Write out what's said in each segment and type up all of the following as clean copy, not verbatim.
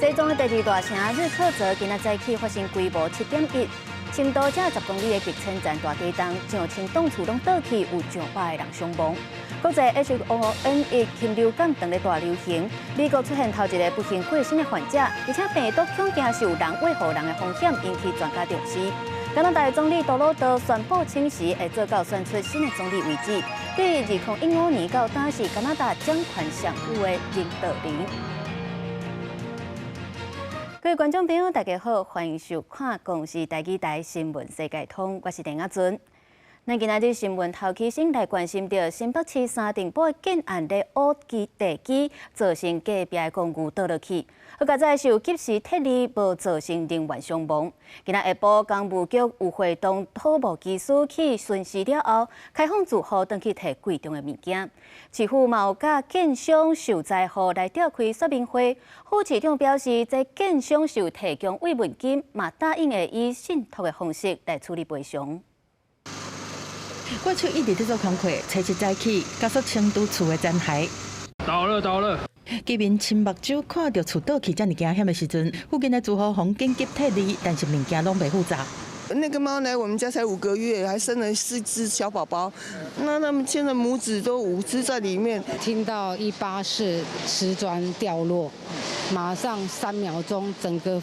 西藏的第二大城日喀則今仔早起發生規模7.1、深度才10公里的極淺層大地動，上千棟厝攏倒去，有上百个人傷亡。國際 H5N1 禽流感當咧大流行，美國出現頭一個不幸過身的患者，而且病毒恐驚是有人餵予人的風險，引起專家重視。加拿大總理杜魯多宣布請辭，會做到選出新的總理為止。對2015年到今是加拿大掌權上久的領導人。各位觀眾朋友，大家好，歡迎收看《公視台語台新聞世界通》，我是鄭亞尊。咱今仔日新聞頭起先來關心著新北市三重埔的建案咧，挖地基造成隔壁的公寓倒落去，好佳哉是有及時撤離，無造成人員傷亡。今仔下晡工務局有會同土木技師去巡視了後，開放住戶轉去提貴重的物件。市府嘛有佮建商受災戶來召開說明會，副市長表示，這建商是有提供慰問金，嘛答應會以信託的方式來處理賠償。過去一直佇做工課，初七早起，加速清除厝的殘骸。倒了倒了！居民親目睭看著厝倒去遮爾驚險的時陣，附近的住戶予緊急撤離，但是物件攏袂復雜。那個貓來我們家才5個月，還生了四隻小寶寶，那他們現在母子都五隻在裡面。聽到184瓷磚掉落，馬上3秒鐘整個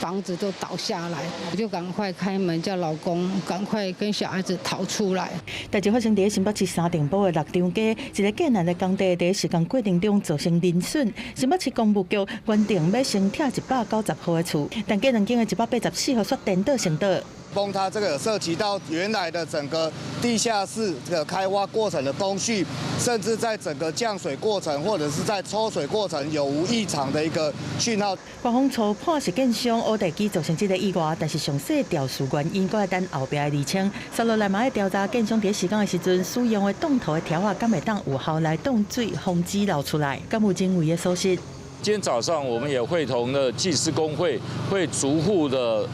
房子都倒下來，我就趕快開門叫老公趕快跟小孩子逃出來。代誌發生佇新北市三重埔的六張街，一个建案的工地佇施工過程中造成人損。新北市工務局原定欲先拆190號的厝，但隔兩間的184號煞顛倒先倒。崩塌這個有涉及到原來的整個地下室這個開挖過程的工序，甚至在整個降水過程或者是在抽水過程有無異常的一個訊號。官方初判是建商挖地基造成這个意外，但是詳細調查原因，閣愛等後壁的釐清。接落來嘛愛調查建商佇施工的時陣使用的擋土的條仔，敢會當有效來擋水，防止流出來？敢有人為的疏失？今天早上我們也會同了技師工會，會逐戶的，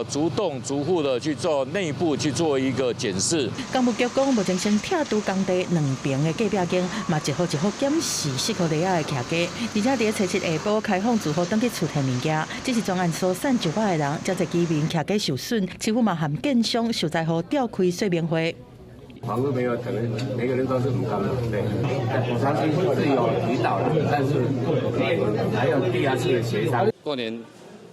逐棟逐戶的去做內部去做一個檢視。工務局講，目前先拆除工地兩爿的隔壁間，嘛一戶一戶檢視適合地仔的徛家，而且佇初七下晡開放住戶轉去厝提物件，只是全案疏散上百个人，遮濟居民徛家受損，市府嘛和建商受災戶召開說明會。網絡沒有，可能每個人都是唔敢的，對。我相信是有提到的，但是還有第二次的協商。過年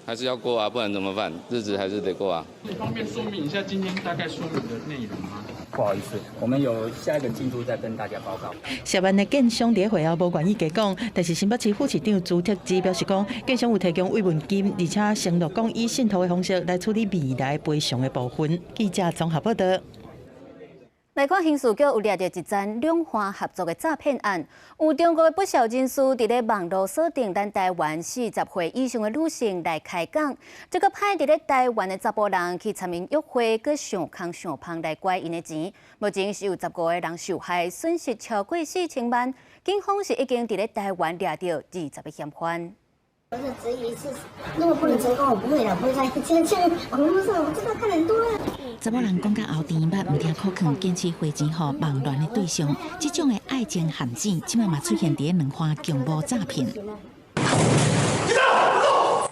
還是要過啊，不然怎麼辦？日子還是得過啊。方便說明一下今天大概說明的內容嗎？不好意思，我們有下一個進度再跟大家報告。涉案的建商佇會後無願意加講，但是新北市副市長朱卓之表示講，建商有提供慰問金，而且承諾講以信託的方式來處理未來賠償的部分。記者綜合報道。來看刑事局有掠著一樁兩岸合作的詐騙案，有中國的不肖人士佇咧網路鎖定咱台灣40歲以上的女性來開講，這閣派佇咧台灣的查埔人去參𪜶約會，閣上空上芳來拐𪜶的錢。目前是有15個人受害，損失超過4000萬。警方是已經佇咧台灣掠著20個嫌犯。我是質疑是，如果不能成功，我不會了，不會再這這網絡上我知道看很多了。查某人講甲喉甜捌毋聽苦勸，堅持匯錢予網戀的對象，這種的愛情陷阱，這擺嘛出現佇咧兩岸共謀詐騙。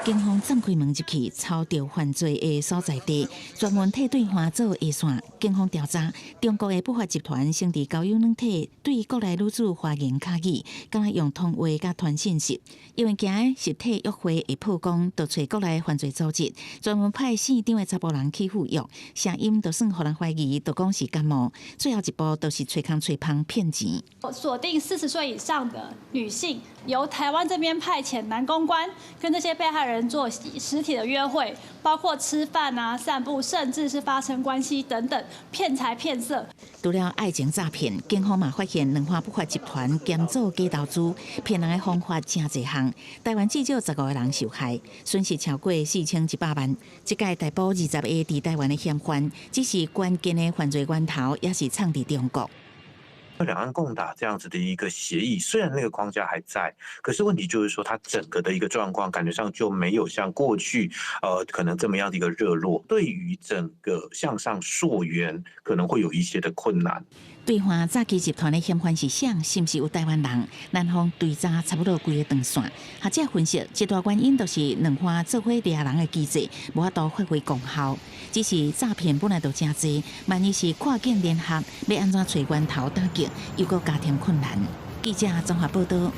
警方鑽開門入去，抄著犯罪的所在地，專門替對方做下線。警方調查，中國的不法集團先佇交友軟體對國內女子花言巧語，敢若用通話佮傳訊息，因為驚實體約會會曝光，就揣國內犯罪組織，專門派姓張的查埔人去赴約，聲音就算予人懷疑，就講是感冒。最後一步就是揣空揣芳騙錢。鎖定40歲以上的女性，由台灣這邊派遣男公關，跟這些被害人做實體的約會，包括吃飯啊、散步，甚至是發生關係等等，騙財騙色。除了愛情詐騙，警方嘛發現兩岸不法集團兼做假投資，騙人的方法誠濟項。台灣至少15個人受害，損失超過4100萬。這擺逮捕20個佇台灣的嫌犯，只是關鍵的犯罪源頭也是藏佇中國。兩岸共打這樣子的一個協議，雖然那個框架還在，可是問題就是說，它整個的一個狀況，感覺上就沒有像過去，可能這麼樣的一個熱絡，對於整個向上溯源，可能會有一些的困難。對岸詐欺集團的嫌犯是誰？是毋是有台灣人？南方追查差不多規个長線。學者分析，一大原因就是兩岸做伙掠人的機制無法度發揮功效。只是詐騙本來就誠濟，萬一是跨境聯合，欲按怎揣源頭打擊，又閣加添困難。記者綜合報道。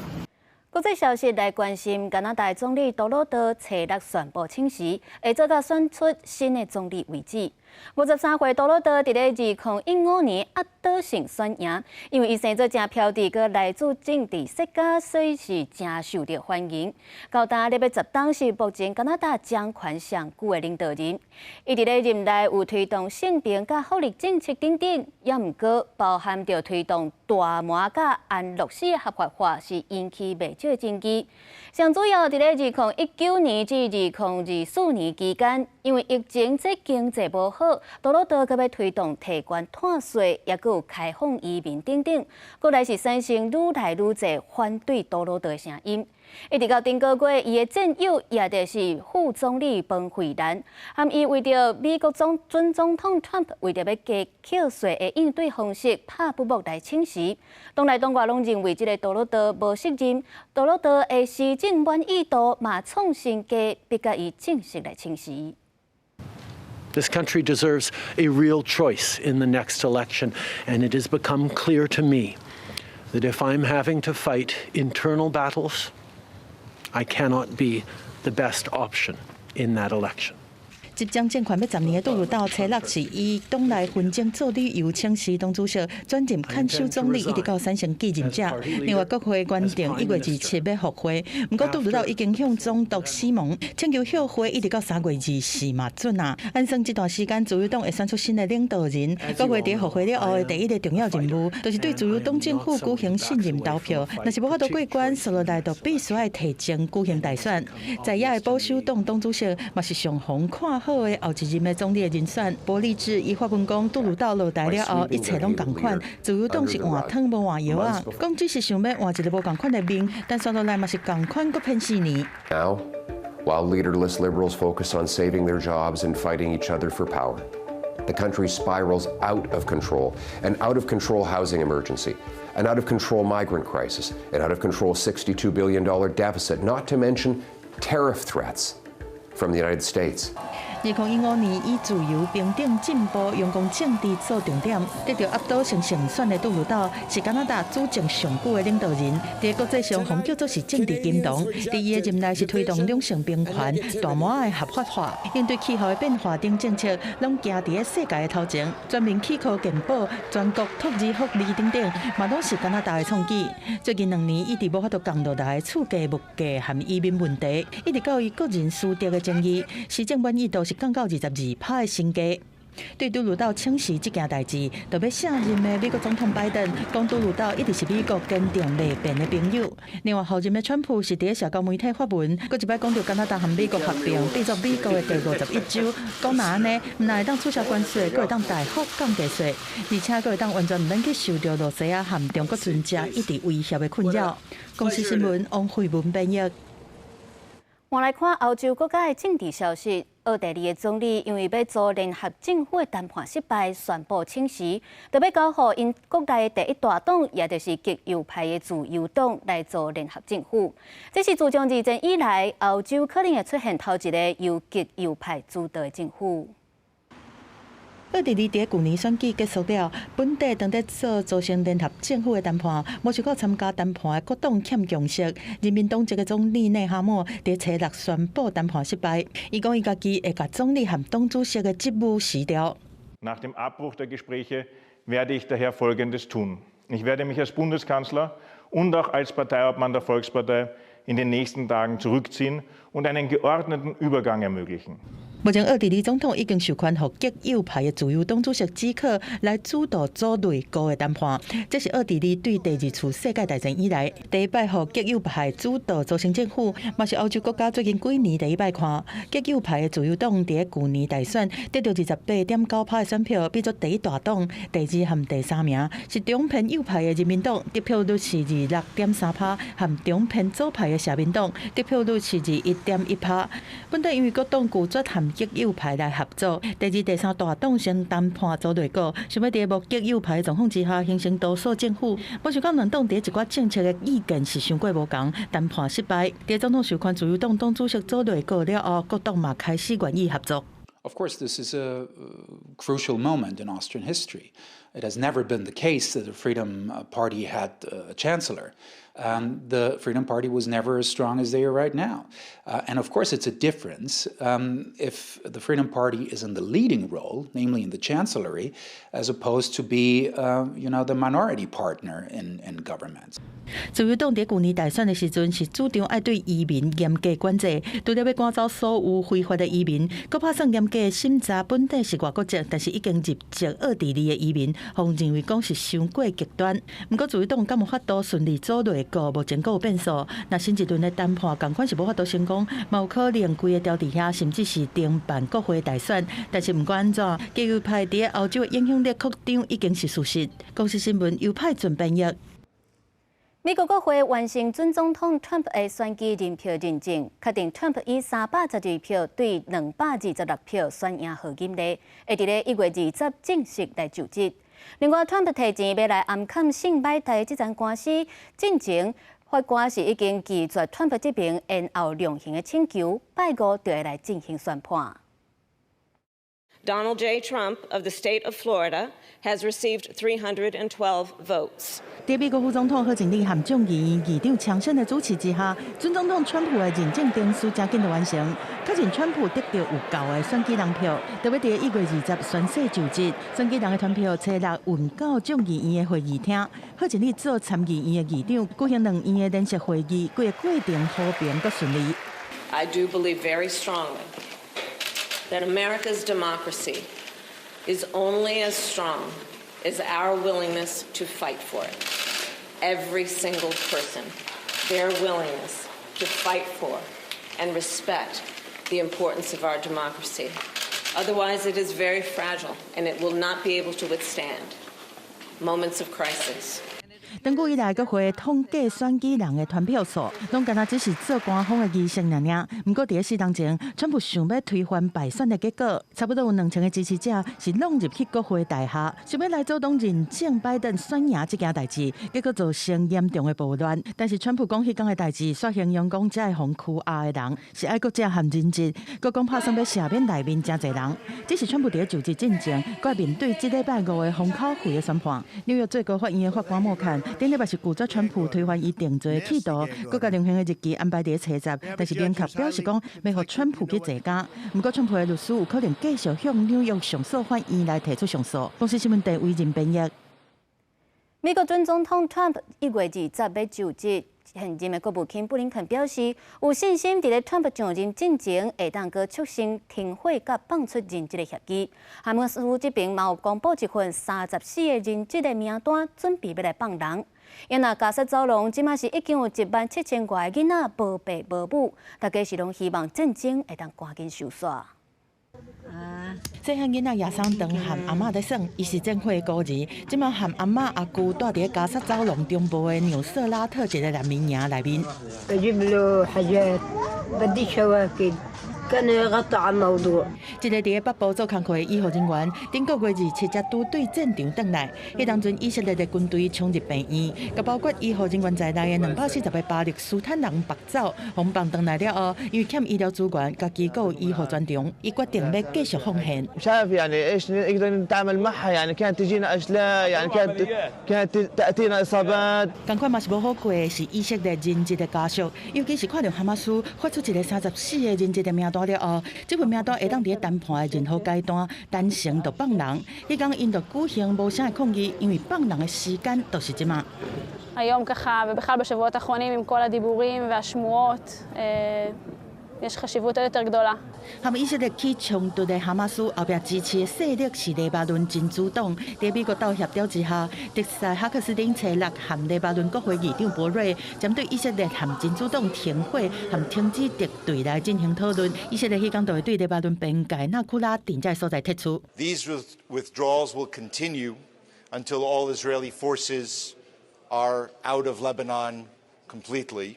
國際消息來關心，加拿大總理杜魯多初六宣布請辭，會做到選出新的總理為止。53歲杜魯多佇咧2015年壓倒性選贏，因為伊生做誠飄佇，閣來自政治世家，所以是誠受著歡迎。到今咧欲10冬是目前加拿大掌權上久的領導人。伊佇咧任內有推動性平佮福利政策等等，也毋過包含著推動大麻佮安樂死合法化，是引起袂少的爭議。上主要佇咧2019年至2024年期間，因為疫情這經濟無好，杜魯多閣欲推動提懸碳稅，也閣有開放移民等等，閣來是產生愈來愈濟反對杜魯多的聲音。一直到頂個月，伊的戰友，也就是副總理彭慧蘭，含伊為著美國總準總統川普為著欲加課稅的應對方式拍布幕來請辭。黨內黨外攏認為這个杜魯多無適任，杜魯多的施政滿意度嘛創新低，逼共伊正式來請辭。 This country deserves a real choice in the next election, and it has become clear to me that if I'm having to fight internal battles, I cannot be the best option in that election. 執掌政權欲10年的杜魯道，初六是以黨內紛爭做理由請辭黨主席，轉任看守總理，一直到產生繼任者。另外，國會原定1月27欲復會，毋過杜魯道已經向總督史蒙請求休會，一直到3月24嘛準啊。按算這段時間，自由黨會選出新的領導人。國會佇復會了後的第一个重要任務，就是對自由黨政府舉行信任投票。若是無法度過關，紲落來就必須愛提前舉行大選。在野的保守黨黨主席嘛是上予看好的後一任的總理的人選，博勵治伊發文講，杜魯道落台了後，一切攏仝款，自由黨是換湯無換藥仔，講只是想欲換一个無仝款的面，但紲落來嘛是仝款，閣騙4年。 Now, while leaderless liberals focus on saving their jobs and fighting each other for power, the country spirals out of control. An out of control housing emergency, an out of control migrant crisis, an out of control $62 billion deficit, not to mention tariff threats from the United States. 2015年以自由、平等、進步、陽光政治做重點，得著壓倒性勝選的杜魯道是加拿大主政上久的領導人，佇國際上予叫做是政治金童。佇伊的任內是推動兩性平權、大麻的合法化、應對氣候的變化等政策，攏行佇咧世界的頭前。全民起科健保、全國托兒福利等等，嘛攏是加拿大的創舉。最近2年一直無法度降落來厝價、物價和移民問題，一直到伊個人私德的爭議，施政滿意度是降到22%的新低。對杜魯道請辭這件代誌，就欲卸任的美國總統拜登講，杜魯道一直是美國堅定袂變的朋友。另外，候任的川普是佇社交媒體發文，閣一擺講著加拿大和美國合併，變做美國的第51州。講若按呢，毋但會當取消關稅，閣會當大幅降低稅，而且閣會當完全毋免去受著羅西亞和中國船隻一直威脅的困擾。公視新聞王慧文編譯。換來看歐洲國家的政治消息，奧地利的總理因為欲組聯合政府的談判失敗，宣布請辭，就欲交予𪜶國內的第一大黨，也就是極右派的自由黨來組聯合政府。這是自從二戰以來，歐洲可能會出現頭一个由極右派主導的政府。奧地利佇舊年選舉結束了，本底當咧做組成聯合政府的談判，無想到參加談判的各黨欠共識。人民黨籍的總理內哈默佇初六宣布談判失敗，伊講伊家己會共總理和黨主席的職務辭掉。 Nach dem Abbruch der Gespräche werde ich daher Folgendes tun. Ich werde mich als Bundeskanzler und auch als Parteiobmann der Volkspartei in den nächsten Tagen zurückziehen und einen geordneten Übergang ermöglichen. 目前奧地利總統已經授權予極右派的自由黨主席基克來主導組內閣的談判。這是奧地利對第二次世界大戰以來第一擺予極右派主導組成政府，嘛是歐洲國家最近幾年第一擺看極右派的自由黨佇舊年大選得著28.9%的選票，變做第一大黨。第二和第三名是中偏右派的人民黨，得票率是26.3%，和中偏左派的社民黨得票率是21.1%。本底因為各黨拒絕和極右派來合作。第二、第三大黨先談判組內閣，想欲佇無極右派狀況之下形成多數政府。無想講兩黨佇一寡政策的意見是傷過無仝，談判失敗。佇總統授權自由黨黨主席組內閣了後，各黨嘛開始願意合作。 Of course, this is a crucial moment in Austrian history. It has never been the case that the Freedom Party had a chancellor. The Freedom Party was never as strong as they are right now. And of course, it's a difference if the Freedom Party is in the leading role, namely in the chancellery, as opposed to be the minority partner in government. 自由黨佇舊年大選的時陣，是主張愛對移民嚴格管制，除了欲趕走所有非法的移民，閣拍算嚴格審查本底是外國籍，但是已經入籍奧地利的移民，予認為講是傷過極端。毋過自由黨敢有法度順利組內閣，目前閣有變數。若新一輪的談判仝款是無法度成功，嘛有可能規个調佇遐，甚至是停辦國會大選。但是毋管按怎，極右派佇歐洲的影響力擴張已經是事實。公視新聞，由派准編譯。美國國會完成準總統川普的選舉人票認證，確定川普以312票對226票選贏賀錦麗，會佇咧1月20正式來就職。另外，川普提前欲來嚴崁聖擺台這場官司進前，法官是已經拒絕川普這邊延後量刑的請求，拜五就會來進行宣判。 Donald J. Trump of the state of Florida has received 312 votes. 佇美國副總統賀錦麗和眾議院議長強生的主持之下，準總統川普的認證程序誠緊就完成，確認川普得著有夠的選舉人票，就欲佇1月20宣誓就職。選舉人的團票初六運到眾議院的會議廳，賀錦麗做參議院的議長，舉行兩院的聯席會議，規個過程和平閣順利。 I do believe very strongly that America's democracy is only as strong as our willingness to fight for it. Every single person, their willingness to fight for and respect the importance of our democracy. Otherwise, it is very fragile and it will not be able to withstand moments of crisis. 長久以來，國會統計選舉人的團票數，攏敢若只是做官方的儀式爾爾。毋過，佇四年前，川普想欲推翻敗選的結果，差不多有2000個支持者是挵入去國會大廈，想欲來阻擋認證拜登選贏這件代誌，結果造成嚴重的暴亂。但是，川普講彼工的代誌，煞形容講這會予拘押的人是愛國者和人質，閣講拍算欲赦免內面誠濟人。這是川普佇就職進前，閣面對這禮拜五的封口費的宣判。紐約最高法院的法官莫坎頂禮拜是拒絕川普推翻伊定罪的企圖，閣共量刑的日期安排佇初十，但是明確表示講欲予川普去坐監。毋過，川普的律師有可能繼續向紐約上訴法院來提出上訴。公視新聞鄭惟仁編譯。美國準總統川普1月20欲就職，現任的國務卿布林肯表示，有信心佇咧川普上任進前，會當閣促成停火佮放出人質的協議。哈馬斯這邊嘛有公布一份34個人質的名單，準備欲來放人。因若加薩走廊這馬是已經有1萬7千外個囡仔無爸無母，大家是攏希望戰爭會當趕緊收煞。細漢囡仔耶桑當和阿嬤咧耍，伊是戰火的孤兒，這馬和阿嬤阿舅蹛佇加薩走廊中部的紐瑟拉特一個難民營內面。 بجيب له حاجات بدي شواكل كان يغطي على الموضوع。一个佇北部做工課的醫護人員，頂個月27才拄對戰場轉來。彼當陣以色列的軍隊衝入病院，佮包括醫護人員在內的240個巴勒斯坦人縛走，予放轉來了後，因為欠醫療資源，家己閣有醫護專長，伊決定欲繼續奉獻。 مش عارف يعني ايش نقدر نتعامل معها يعني كانت تجينا اشلاء يعني كانت تاتينا اصابات。仝款嘛是無好過的是以色列人質的家屬，尤其是看著哈馬斯發出一個34個人質的名單了後，這份名單會當佇咧談判的任何階段單成就放人。彼工𪜶就舉行無聲的抗議，因為放人的時間就是這馬。 היום ככה, ובכלל בשבועות האחרונים עם כל הדיבורים והשמועות, יש חשיבות עוד יותר גדולה. 和以色列起衝突的哈馬斯後壁支持的勢力是黎巴嫩真主黨。佇美國鬥協調之下，德賽哈克斯汀初六和黎巴嫩國會議長博瑞針對以色列和真主黨停火和停止敵對來進行討論。以色列彼工就會對黎巴嫩邊界納庫拉鎮這所在撤出。 These withdrawals will continue until all Israeli forces are out of Lebanon completely.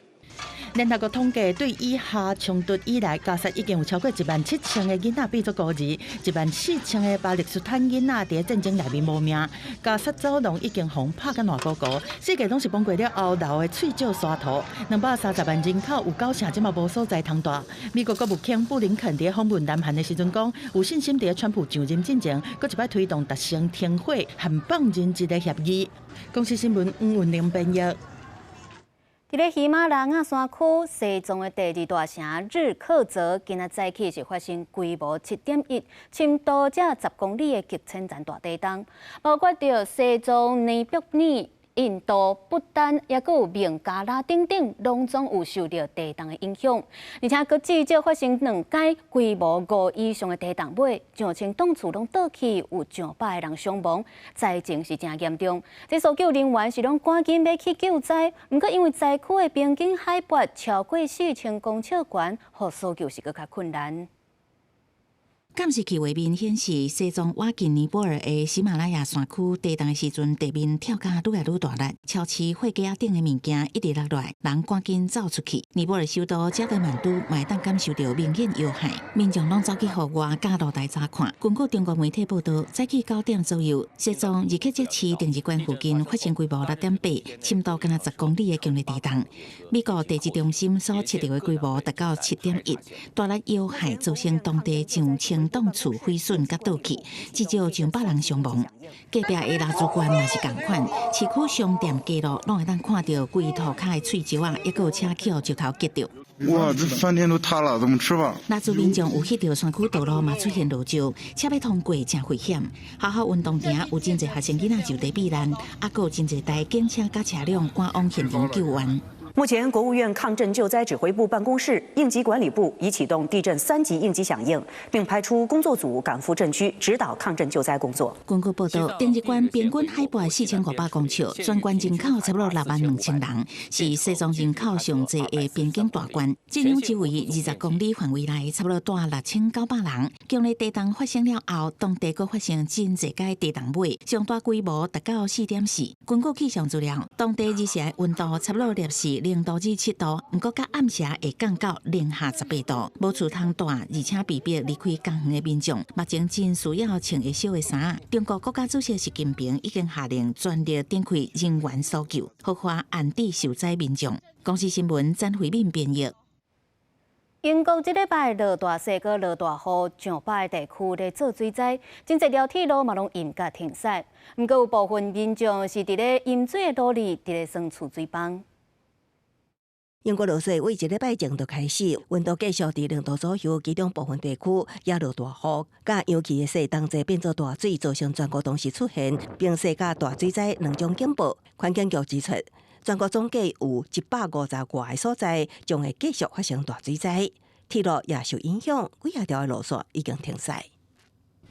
聯合國統計，對以哈衝突以來，加沙已經有超過17,000個囡仔變做孤兒，14,000個巴勒斯坦囡仔佇戰爭內面無命。加沙走廊已經予拍甲爛糊糊，四界攏是崩潰了後留的碎石沙土。230萬人口有九成這馬無所在通蹛。美國國務卿布林肯佇訪問南韓的時陣講，有信心佇川普上任進前，閣一擺推動達成停火和放人質的協議。公視新聞黃雲玲編譯。佇咧喜馬拉雅山區西藏的第二大城日喀則，今仔早起是發生規模7.1、深度才10公里的極淺層大地動，包括著西藏、尼泊爾、印度、不丹，抑閣有孟加拉等等，攏總有受著地動的影響。而且閣至少發生兩擺規模5以上的地動尾，上千棟厝攏倒去，有上百个人傷亡，災情是誠嚴重。這搜救人員是攏趕緊欲去救災，毋過因為災區的平均海拔超過4000公尺懸，予搜救是閣較困難。監視器畫面顯示，西藏倚近尼泊爾的喜馬拉雅山區地動的時陣，地面跳甲愈來愈大力，超市貨架頂的物件一直落來，人趕緊走出去。尼泊爾首都加德滿都嘛會當感受著明顯搖撼，民眾攏走去戶外佮露台查看。根據中國媒體報導，早起9點左右，西藏日喀則市定日縣附近發生規模6.8、深度敢若10公里的強烈地動。美國地質中心所測著的規模達到7.1，大力搖撼造成當地上千棟厝毀損佮倒去，至少上百人傷亡。隔壁的拉孜縣嘛是仝款，市區商店街路攏會當看著規塗跤的碎石仔，抑閣有車去予石頭擊著。哇！這飯店都塌了，怎麼吃飯？拉孜民眾有翕著山區道路嘛出現落石，車欲通過誠危險。學校運動場有真濟學生囡仔就佇避難，抑閣有真濟台警車佮車輛趕往現場救援。目前，國務院抗震救災指揮部辦公室、應急管理部已啟動地震三級應急響應，並派出工作組趕赴震區指導抗震救災工作。根據報道，定日縣平均海拔4500公尺，全縣人口差不多6萬2千人，是西藏人口上濟的邊境大縣。震央周圍20公里範圍內，差不多住6900人。強烈地動發生了後，當地閣發生真濟擺地動尾，上大規模達到4.4。根據氣象資料，當地日時的溫度差不多攝氏0度至7度，毋過到暗時會降到零下18度。無厝通蹛，而且被迫離開家園的民眾，目前真需要穿會少的衫。中國國家主席習近平已經下令全力展開人員搜救，火化安置受災民眾。公視新聞詹慧敏編譯。英國這禮拜落大雪，閣落大雨，上百个地區咧做水災，真濟條鐵路嘛攏淹甲停駛。毋過有部分民眾是佇咧淹水的路裡，佇咧耍儲水枋。英國落雪對一禮拜前就開始，溫度繼續佇0度左右，其中部分地區也落大雨，佮揚起的雪同齊變做大水，造成全國同時出現冰雪佮大水災兩種警報。環境局指出，全國總計有150外個所在將會繼續發生大水災，鐵路也受影響，幾仔條的路線已經停駛。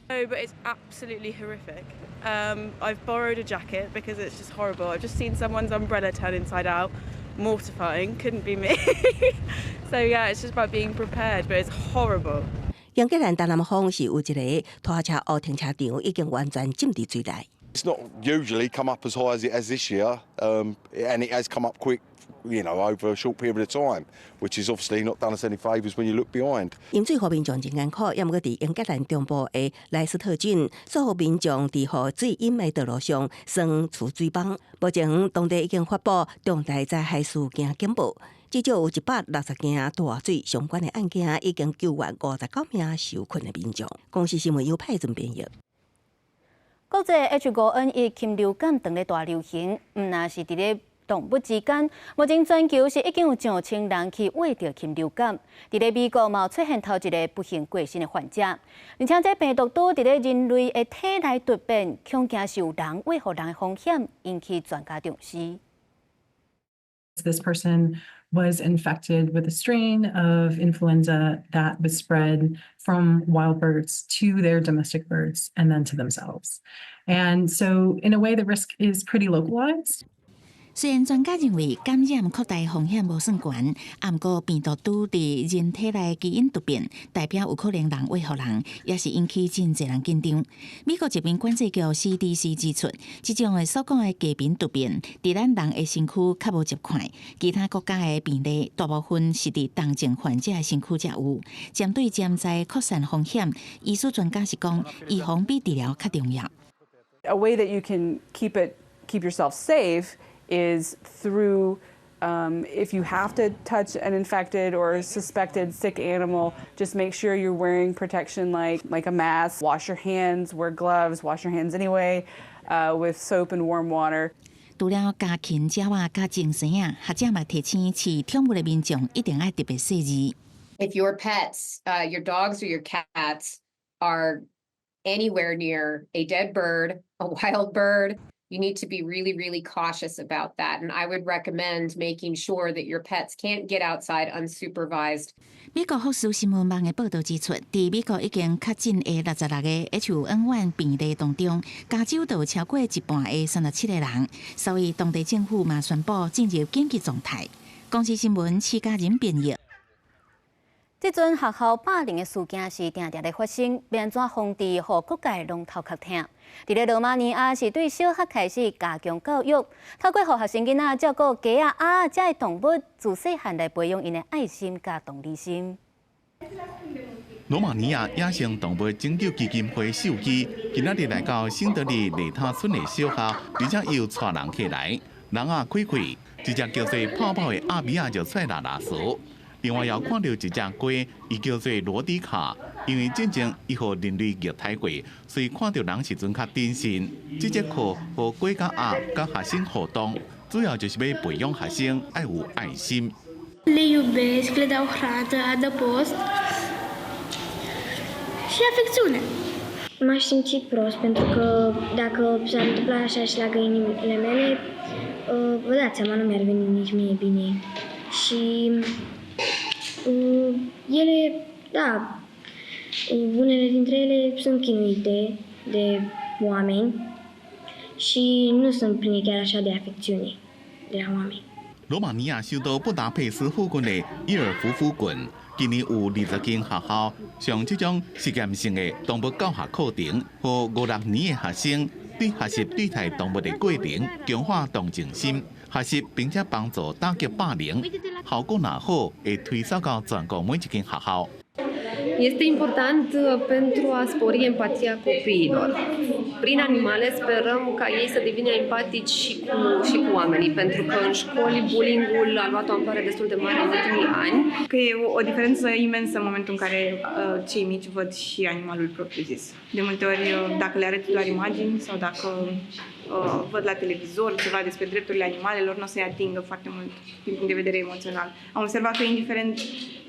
No, but it's absolutely horrific. I've borrowed a jacket because it's just horrible. I've just seen someone's umbrella turn inside out. Mortifying, couldn't be me. So yeah, it's just about being prepared, but it's horrible. 英格蘭東南方是有一个拖車屋停車場已經完全浸佇水內。 It's not usually come up as high as it has this year, and it has come up quick over a short period of time, which has obviously not done us any favours when you look behind. 淹水予民眾真艱苦，猶毋過佇英格蘭中部的萊斯特郡，所有民眾佇予水淹的道路上耍儲水枋。目前當地已經發布重大災害事件警報，至少有160件大水相關的案件，已經救援59名受困的民眾。公視新聞由派准編譯。國際 H5N1 禽流感當咧大流行，毋但是佇咧動物之間，目前全球是已經有上千人去罹著禽流感。佇咧美國嘛有出現頭一个不幸過身的患者，而且這病毒株佇咧人類的體內突變，恐驚是有人餵予人的風險，引起專家重視。 This person was infected with a strain of influenza that was spread from wild birds to their domestic birds and then to themselves. And so, in a way, the risk is pretty localized. 雖然專家認為感染擴大風險無算懸，毋過病毒株佇人體內基因突變，代表有可能人餵予人，也是引起真濟人緊張。美國疾病管制局 CDC 指出，這種的所講的低頻突變，佇咱人的身軀較無習慣，其他國家的病例大部分是佇重症患者的身軀才有。針對潛在擴散風險，醫師專家是講，預防比治療較重要。 A way that you can keep yourself safe is through if you have to touch an infected or suspected sick animal, just make sure you're wearing protection like a mask, wash your hands, wear gloves, wash your hands anyway with soap and warm water. 除了家禽、鳥仔佮精牲仔，學者嘛提醒飼寵物的民眾一定愛特別細膩。 If your pets, your dogs or your cats, are anywhere near a dead bird, a wild bird, you need to be really, really cautious about that. And I would recommend making sure that your pets can't get outside unsupervised. 美國福斯新聞網的報導指出，佇美國已經確診的66個 H5N1 病例當中，加州就有超過一半的37個人，所以當地政府嘛宣布進入緊急狀態。公視新聞施嘉仁編譯。這陣學校霸凌的事件是定定咧發生，欲按怎防治，予各界攏頭殼疼。佇咧羅馬尼亞是對小學開始加強教育，透過予學生囡仔照顧雞仔、鴨仔這的動物，自細漢來培養𪜶的愛心佮同理心。羅馬尼亞野生動物拯救基金會獸醫今仔日來到聖德里麗塔村的小學，而且又帶人客來，籠仔開開，一隻叫做泡泡的鴨米仔就出來拉臊。另外，又看到一隻雞，伊叫做羅迪卡，因為進前伊予人類虐待過，所以看到人時陣較謹慎。這節課予雞佮鴨佮學生互動，主要就是欲培養學生愛有愛心。 Le iubesc, le dau hrană, adăpost și afecțiune. M-aș simți prost pentru că dacă s-ar întâmpla așa și la găinile mele, vă dați seama, nu mi-ar veni nici mie bine. Și ele, da, unele dintre ele sunt chinuite de oameni și nu sunt pline chiar așa de afecțiune de la oameni. 羅馬尼亞首都布達佩斯附近的伊爾夫夫郡，今年有20間學校上這種實驗性的動物教學課程，予五六年的學生對學習對待動物的過程，強化同情心，學習並且幫助打擊霸凌，效果若好，會推廣到全國每一間學校。 Este important pentru a spori empatia copiilor. Prin animale sperăm ca ei să devină empatici și cu oamenii, pentru că în școli bullying-ul a luat o amploare destul de mare în ultimii ani. Că e o diferență imensă în momentul în care cei mici văd și animalul propriu-zis. De multe ori, dacă le arăt doar imagini sau dacă văd la televizor ceva despre drepturile animalelor, nu o să-i atingă foarte mult din punct de vedere emoțional. Am observat că, indiferent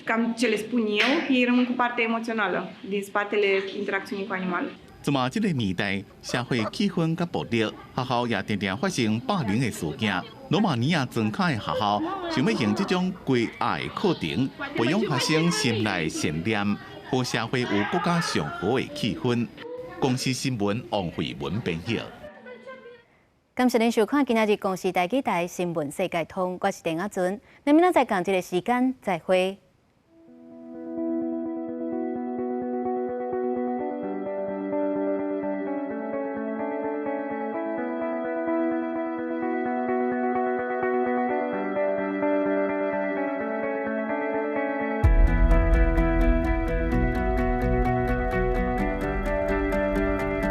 cam ce le spun eu, ei rămân cu partea emoțională din spatele interacțiunii cu animalul. 這嘛這个年代，社會氣氛較暴力，學校也定定發生霸凌的事件。羅馬尼亞莊跤的學校想欲用這種雞鴨的課程，培養學生心內善念，予社會有閣較祥和的氣氛。公視新聞王慧文編譯。感謝您收看今仔日公視台語台新聞世界通，我是鄭亞尊，咱明仔載仝這个時間再會。